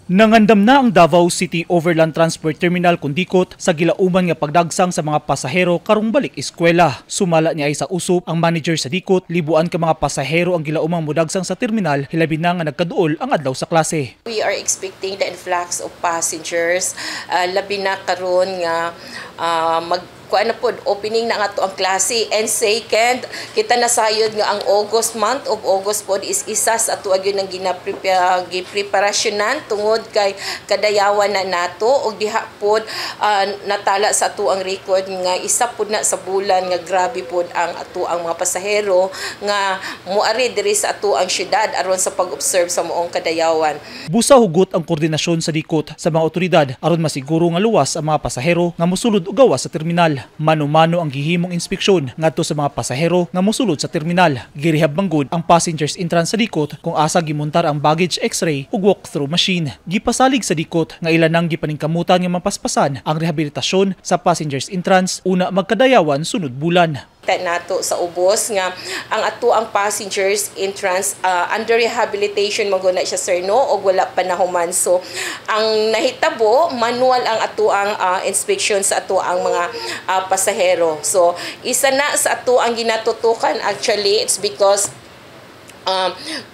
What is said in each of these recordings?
Nangandam na ang Davao City Overland Transport Terminal kon DICOT sa gilauman nga pagdagsang sa mga pasahero karong balik eskwela. Sumala niya ay sa Usop, ang manager sa DICOT, libuan ka mga pasahero ang gilaumang mudagsang sa terminal, hilabi na nga nagkaduol ang adlaw sa klase. We are expecting the influx of passengers, labi na karon nga mag kuan na pod, opening na nga to ang klase. And second, kita nasayod nga ang August, month of August pod is isa sa ato gyud ang gina-prepare, gipreparasyonan tungod kay kadayawan na nato, og diha pod natala sa ato ang record nga isa pod na sa bulan nga grabe pod ang ato ang mga pasahero nga muari diri sa ato ang syudad aron sa pag-observe sa moong kadayawan. Busa hugot ang koordinasyon sa DICOT sa mga otoridad aron masiguro nga luwas ang mga pasahero nga mosulod o gawas sa terminal. Mano-mano ang gihimong inspeksyon ngadto sa mga pasahero nga mosulod sa terminal. Girehab manggod ang passengers entrance sa DICOT kung asa gimontar ang baggage x-ray ug walk-through machine. Gipasalig sa DICOT nga ila nang gipaningkamutan nga mapaspasan ang rehabilitasyon sa passengers entrance una magkadayawan sunod bulan. Nato sa ubos nga ang ato ang passengers entrance under rehabilitation man na siya, sir, no, og wala pa nahuman. So ang nahitabo, manual ang ato ang inspection sa ato ang mga pasahero. So isa na sa ato ang ginatutukan actually. It's because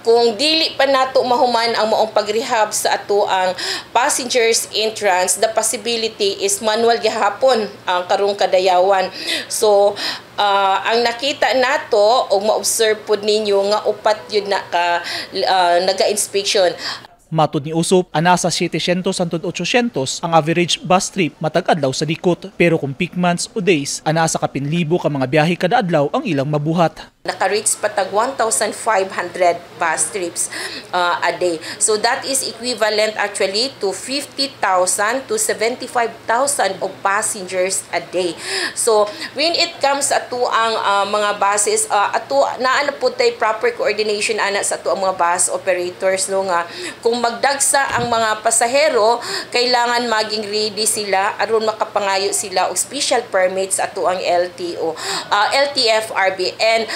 kung dili pa nato mahuman ang maong pagrehab sa ato ang passengers entrance, the possibility is manual gihapon ang karong kadayawan. So ang nakita nato og ma-observe pod ninyo nga upat yun na ka naga-inspection. Matod ni Usop, ana sa 700 hangtod 800 ang average bus trip matag adlaw sa DICOT. Pero kung peak months o days, ana sa kapin libo ka mga biyahe kada adlaw ang ilang mabuhat. Naka-reach patag 1,500 bus trips a day. So that is equivalent actually to 50,000 to 75,000 of passengers a day. So when it comes ato ang mga buses, ato naa na po tay proper coordination ana sa ato ang mga bus operators, no, nga kung magdagsa ang mga pasahero, kailangan maging ready sila aron makapangayo sila og special permits ato ang LTO, LTFRB, and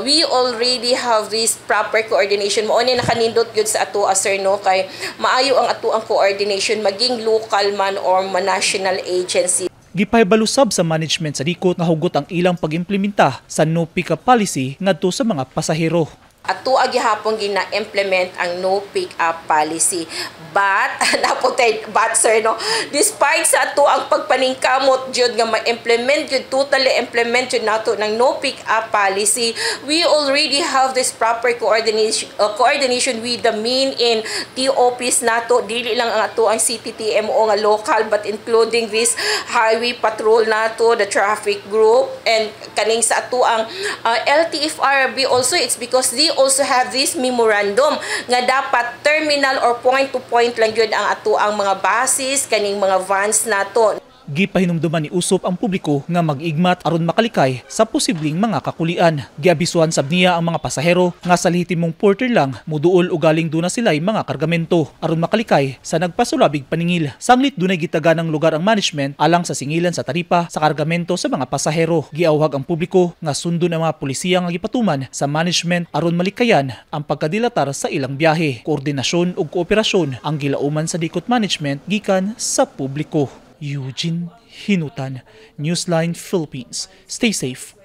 we already have this proper coordination. Mao ni nakanindot gyud sa ato, sir, no, kay maayo ang ato ang coordination maging local man or national agency. Gipahibalo sab sa management sa DICOT nga hugot ang ilang pag-implementa sa no pick-up policy ngadto sa mga pasahero. Ato gihapon gina-implement ang no pick up policy. But, naputay, but sir, no, despite sa ato ang pagpaningkamot jud nga ma-implement jud, totally implement jud nato ng no pick up policy, we already have this proper coordination with the main in TOPs nato, dili lang ang ato ang CTTMO nga local but including this highway patrol nato, the traffic group, and kaning sa ato ang LTFRB also. It's because they also have this memorandum nga dapat terminal or point to point lang jud ang ato ang mga buses, kaning mga vans nato. Gipahinumduman ni Usop ang publiko nga mag-igmat aron makalikay sa posibleng mga kakulian. Giabisuhan sab niya ang mga pasahero nga sa lehitimong porter lang muduol o galing duna sila'y mga kargamento aron makalikay sa nagpasulabig paningil. Sanglit dunay gitaga ng lugar ang management alang sa singilan sa taripa sa kargamento sa mga pasahero. Giawhag ang publiko nga sundon ang mga pulisiya nga gipatuman sa management aron malikayan ang pagkadilatar sa ilang biyahe. Koordinasyon ug kooperasyon ang gilauman sa DICOT management gikan sa publiko. Eugene Hinutan, Newsline Philippines. Stay safe.